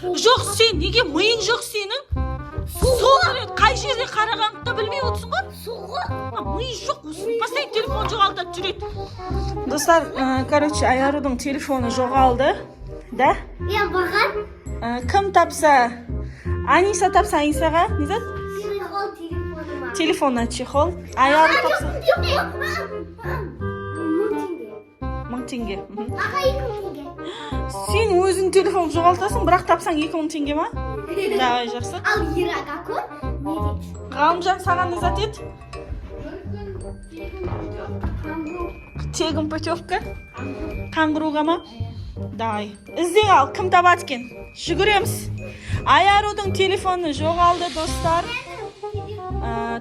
Жоқ, сен неге миың жоқ сенің? Сол рет қай жерде қарағаныңды да білмей отырсың ғой. Сол ғой. А, ми жоқ, осы постоянно телефон жоғалтады жүреді. Достар, короче, Аярудың телефоны жоғалды да. Иә, маған. Кім тапса, Аниса тапса, Анисаға не зат? Чехол телефоныма. Телефонына чехол. Аяру тапса 1000 теңге. 1000 теңге. Аға, 2000 теңге. Сен өзің телефон жоғалтасың, бірақ тапсаң, 2000 теңге ма? Давай, жақсы. Ал Ира Гакун не дейді? Ғалымжан, саған не зат еді? Тегін путевка қаңғыруға ма? Давай, іздең. Ал кім табады екен? Жүгіреміз. Аярудың телефоны жоғалды, достар.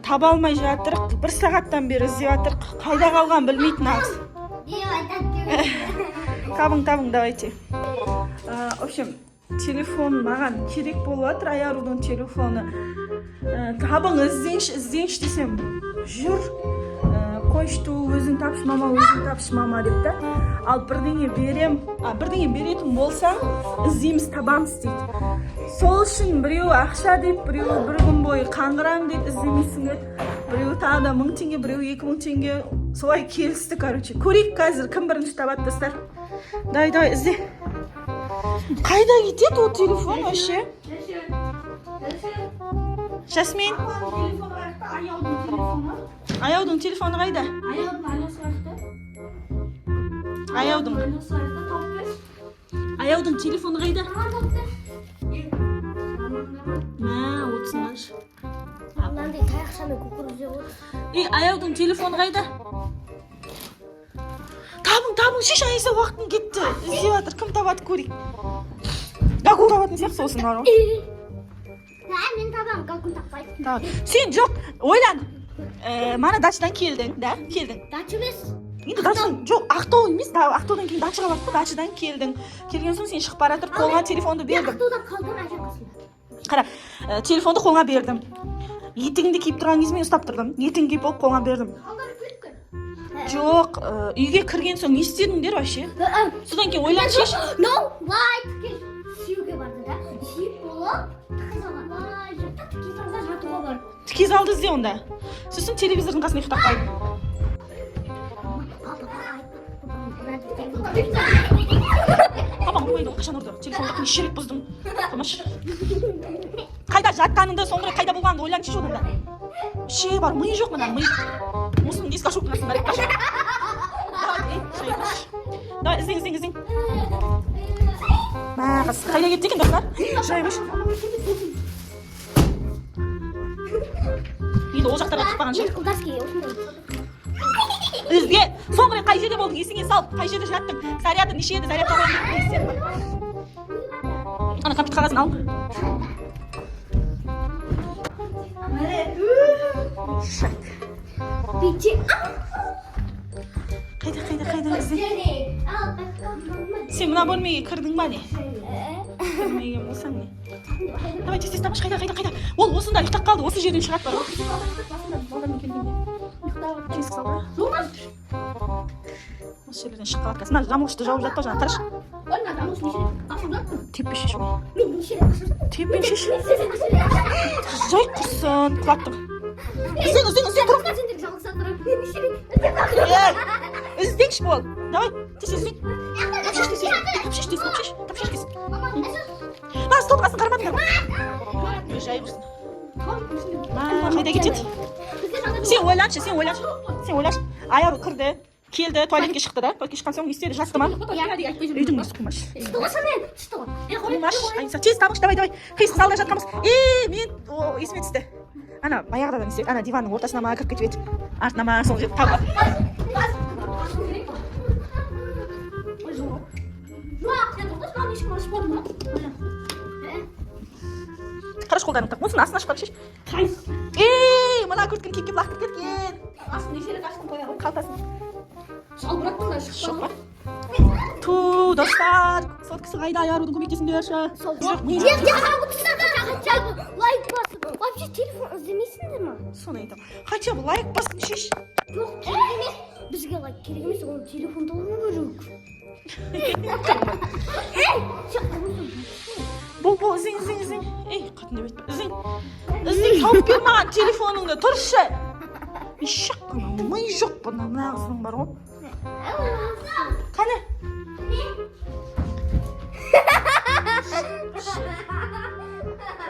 Таба алмай жатырық, бір сағаттан бері іздеп жатырық. Қайда қалған білмейді нағыз. Деп айтады. Табың, табың, давайте. В общем, телефон маған керек болып жатыр, Аярудың телефоны. Табың, іздеңші, іздеңші десем, жүр, қойшы, өзің тапшы, мама, өзің тапшы, мама деп та. Ал бірдеңе берем, а, бірдеңе беретін болсаң, іздейміз, табамыз дейді. Сол үшін біреуі ақша дейді, біреуі бір күн бойы қаңғырамын дейді, іздемейсің дейді, біреуі тағы да 1000 теңге, біреуі 2000 теңге. Солай келісті. Короче, көрейік қазір, кім бірінші табады. Достар, давай, давай, ізде. Қайда кетеді ол телефон вообще? Жасмин. Телефон қаяқта? Аяудың телефоны. Аяудың телефоны қайда? Аяудың айнасы қаяқта? Аяудың Айнасы қаяқта? Тауып берші. Аяудың телефоны қайда? Маған тауып берші. Мә, отсыңдаршы. Мынандай таяқшамен кукуруза ғой. Ей, Аяудың телефоны қайда? Табың, табың, шеш, Айса, уақытың кетті. Іздеп жатыр, кім табады, көрейік. Гакун табатын сияқты сосын бар ғой. Ә, мен табамын, Гакун таппайды. Давай. Сен жоқ, ойлан. Мана дачадан келдің, да? Келдің. Дача емес. Енді дачадан, жоқ, Ақтау емес, да, Ақтаудан кейін дачаға бардық қой, дачадан келдің. Келген соң сен шығып бара жатып қолыңа телефонды Мен бердім. Ақтаудан қалдым әжем қасында. Қара, телефонды қолыңа бердім. Етігіңді киіп тұрған кезде мен ұстап тұрдым. Етігіңді киіп болып қолыңа бердім. Жоқ, үйге кірген соң не істедіңдер вообще? Содан кейін ойланып шеш. No, лайт сүюге барды да. Сүйіп болып, тіке залға. Лай, жатты, тіке залға жатуға барды. Тіке залды ізде онда. Сосын телевизордың қасында ұйықтап қалдым. Папа, папа, айтпа. Папаң ұрмайды ғой, қашан ұрды? Телефонды неше рет бұздың? Қоймашы. Қайда жатқаныңды, соңғы рет қайда болғаныңды ойланып шеш одан да. Ше бар, ми жоқ мына, ми. Осының есік ашу қыласың, бәрі. Давай, ей, шай қойшы. Давай, іздең, іздең, іздең. Мә, қыз, қайда кетті екен, достар? Жай қойшы. Енді ол жақтарға шықпаған шығар. Мен ұлдаски осындай. Ізге, соңғы рет қай жерде болдың? Есіңе сал, қай жерде жаттың? Заряды неше еді? Зарядқа қойдың, не істедің? Ана компьютер қағазын ал. Шак. Бүйте. Қайда, қайда, қайда, ізде. Сен мына бөлмеге кірдің ба, не? Кірмеген болсаң не? Давай, тез, тез табыңшы, қайда, қайда, қайда? Ол осында ұйықтап қалды, осы жерден шығады бар ғой. Балдармен келгенде. Есік салды. Осы жерлерден шығып қалады қазір. Мына жамылғышты жауып жатпа жаңа, қарашы. Теппе, шеш. Мен неше рет қашып Теппен шеш. Жай құрсын, құлаттың. Іздең, іздең, іздең, тұр. Сендер жалғызсаңдар. Мен неше рет Ей, іздеңші бол. Давай, тез, іздең. Тап, шеш, тез, тап, шеш, тез, тап, шеш, тап, шеш, тез. Мына столдың астын қарамадыңдар ма? Ой, жай құрсын. Мә, қайда кетеді? Сен ойланшы, сен ойланшы, сен ойланшы. Аяру кірді, келді, туалетке шықты да. Туалетке шыққан соң не істеді? Жатты ма? Үйдің өзі қумаш. Түсті ғой, сонымен түсті ғой. Қумаш, Айса, тез табыңшы, давай, давай. Қисық залда жатқанбыз. Е, мен, о, есіме түсті. Ана баяғыда да не істеді? Ана диванның ортасына ма кіріп кетіп еді. Артына ма, сол жерде табы. Жоқ, сен тоқташы, маған ешкім ашпады ма? Қарашы, қолдарыңды тақ. Осының астына ашып қарашы. Қайсы? Ей, мына куртканы киіп келіп лақтырып кеткен. Астын неше рет аштым, қоя ғой. Қалтасын. Жалбыраттым да. Жоқ Шықпады. па? Ту, достар, соткасы қайда Аярудың, көмектесіңдерші. Жоқ, ми жоқ. Хотя бы лайк басып. Вообще телефон іздемейсіңдер ма? Соны айтамын. Хотя бы лайк басып шеш. Жоқ, керек емес. Бізге лайк керек емес, оны телефонды алу керек. Ей, сен Бол, бол. Қатын деп айтпа. Іздең, іздең, тауып бер маған телефоныңды, тұршы. Ешек қана, ми жоқ бұны, мына қыздың бар ғой. Қане?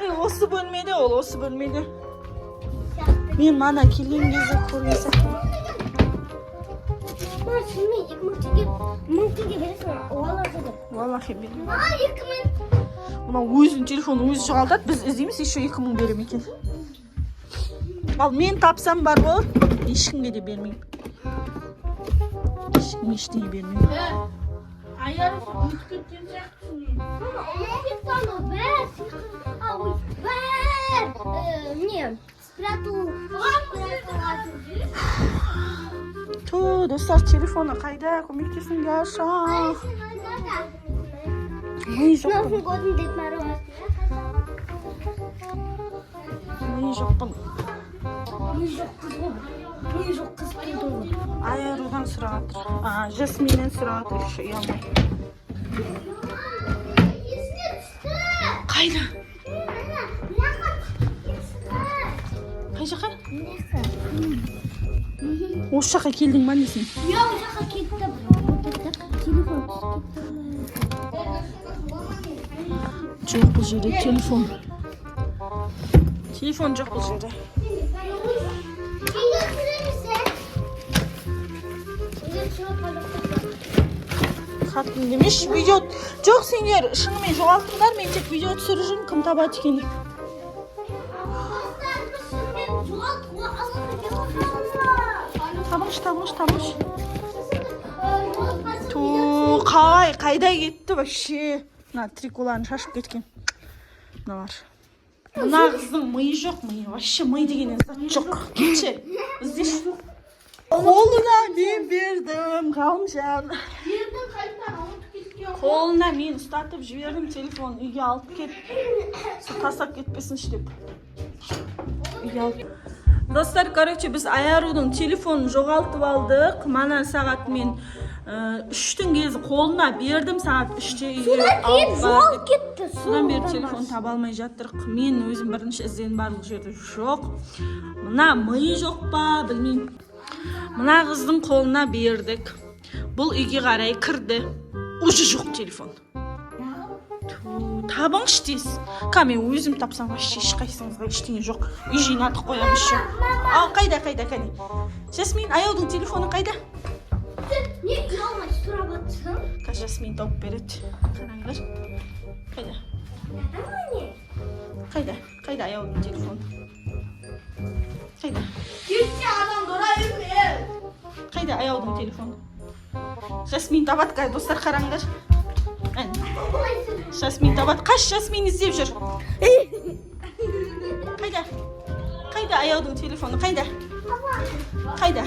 Ей, осы бөлмеде ол, осы бөлмеде. Мен мана келген кезде көрген сияқтымын. Мына шынымен 2000 теңге, 1000 теңге бересің, уаллахи деп. Уаллахи, бермеймін. Маған 2000. Мынау өзінің телефонын өзі жоғалтады, біз іздейміз, еще 2000 берем екен. Ал мен тапсам бар ғой, ешкімге де бермеймін. Ешкімге ештеңе бермеймін. Аяр, ұмытып кеткен сияқтысың. Мама, ұмытып кетті анау, бәрі сиқыр, а, ой, бәрі, не, спрятал, спрятал. Ту, достар, телефоны қайда? Көмектесіңдерші. Ми С жоқ Новым бұның. годом, Дед Мороз. Ми жоқ бұның. Ми жоқ қыз ғой. Ми жоқ қыз келді ғой. Айарудан сұрап жатыр. А, Жасминнен сұрап жатыр еще, ұялмай. Есіне түсті. Қайда? Мына, мына жаққа. Қай жаққа? Мына жаққа. Осы жаққа келдің ба, несің? Я ол жаққа кетті. Телефон түсіп кетті. Жоқ бұл жерде телефон. Телефон жоқ бұл жерде. Видео түсіреміз. Видео түсіріп қалдық. Қатын демеші, видео жоқ, сендер шынымен жоғалттыңдар, мен тек видео түсіріп жүрмін, кім табады екен деп. Достар, біз шынымен жоғалттық ғой. Табыңызшы, табыңызшы, табыңызшы. Ту, қалай, қайда кетті вообще? Мына триколарын шашып кеткен. Мыналар. Мына қыздың миы жоқ, миы. Вообще ми деген зат жоқ. Кетші, іздеші. Қолына мен бердім, Ғалымжан. Ердің қайтадан ұмытып кеткен ғой. Қолына мен ұстатып жібердім телефон, үйге алып кет. Сол тастап кетпесінші деп. Үйге алып. Достар, короче, біз Аярудың телефонын жоғалтып алдық. Мана сағат мен 3-тің кезі қолына бердім, сағат 3-те үйге Содан кейін алып бар жоғалып деп. кетті. Содан бері телефон таба алмай жатырық. Мен өзім бірінші іздедім, барлық жерде жоқ. Мына ми жоқ па, білмеймін. Мына қыздың қолына бердік. Бұл үйге қарай кірді. Уже жоқ телефон. Ту, табыңызшы тез. Ка, мен өзім тапсам, вообще ешқайсыңызға ештеңе жоқ. Үй жинатып қоямын еще. Ал қайда, қайда, кәне? Жасмин, Аяудың телефоны қайда? Не ұялмай сұрап жатсың? Қазір Жасмин тауып береді. Қараңдар. Қайда? Қайда? Қайда Аяудың телефоны? Қайда? Кетсе адамды ұра берме. Қайда Аяудың телефоны? Жасмин табады қазір, достар, қараңдар. Әне. Жасмин табады. Қаш, Жасмин іздеп жүр. Қайда? Қайда Аяудың телефоны? Қайда? Қайда?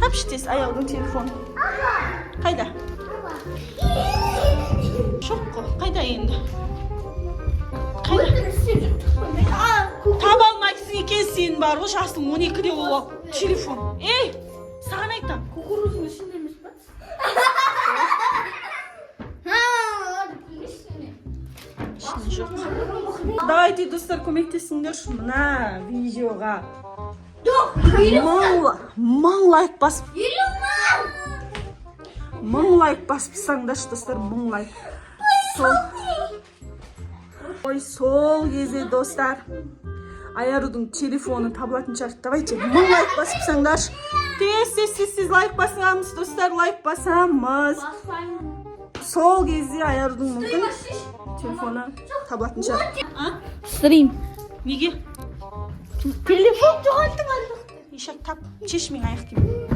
Тапшы тез Аяудың телефоны. Қайда? Жоқ қой. Қайда енді? Қайда? Таба алмайсың екен сен бар ғой, жасың 12-де болып телефон. Ей, саған айтам. Кукуруздың ішінде емес па? Ішінде жоқ. Давайте, достар, көмектесіңдерші мына видеоға. 1000 лайк басып, 50 000! 1000 лайк басып тастаңдаршы, достар, 1000 лайк. Сол. Ой, сол кезде, достар, Аярудың телефоны табылатын шығар. Давайте 1000 лайк басып тастаңдаршы. Тез, тез, тез, тез лайк басамыз, достар, лайк басамыз. Сол кезде Аярудың мүмкін телефоны табылатын шығар. А? Стрим. Неге? Телефон жоғалтып алдық. Ешек, тап, шеш менің аяқ киімімді.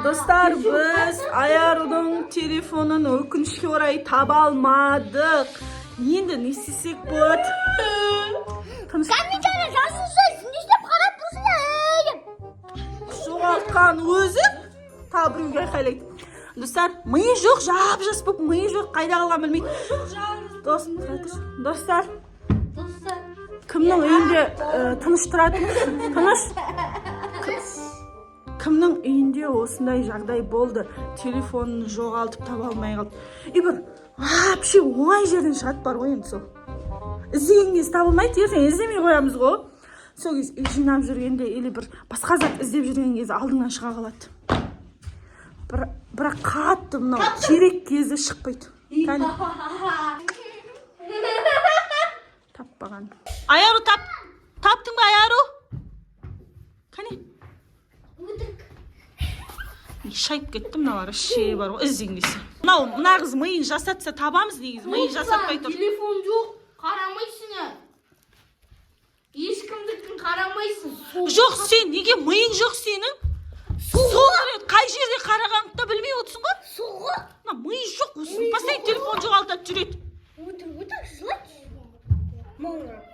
Достар, біз Аярудың телефонын өкінішке орай таба алмадық. Енді не істесек болады? Тыныш. Комментарий жазыңызшы, не істеп қарап тұрсың деп. Жоғалтқан өзі тағы біреуге айқайлайды. Достар, миы жоқ, жап жас болып, миы жоқ, қайда қалғанын білмейді. Досым, тұра тұршы. Достар, Достар. кімнің үйінде тыныш тұратын? Тыныш. Кімнің үйінде осындай жағдай болды, телефонын жоғалтып, таба алмай қалды? И бір вообще оңай жерден шығады бар ғой. Енді сол іздеген кезде табылмайды. Ертең іздемей қоямыз ғой. Сол кезде үй жинап жүргенде или бір басқа зат іздеп жүрген кезде алдыңнан шыға қалады. Бірақ қатты мынау керек кезі шықпайды. Кәне, таппаған. Аяру, таптың ба, Аяру? Кәне. Өтірік. Шайып кетті мыналар ше бар ғой. Іздеген десе, мынау мына қыз миын жасатса, табамыз негізі. Миын жасатпай тұр. Телефон жоқ, қарамайсың ә. Ешкімдікін қарамайсың. Жоқ, сен неге миың жоқ сенің? Сол рет қай жерде қарағаныңды да білмей отырсың ғой. Сол ғой. Мына миы жоқ осы, постоянно телефон жоғалтады, жүреді. Өтірік, өтірік, жылайды. Маңырақ.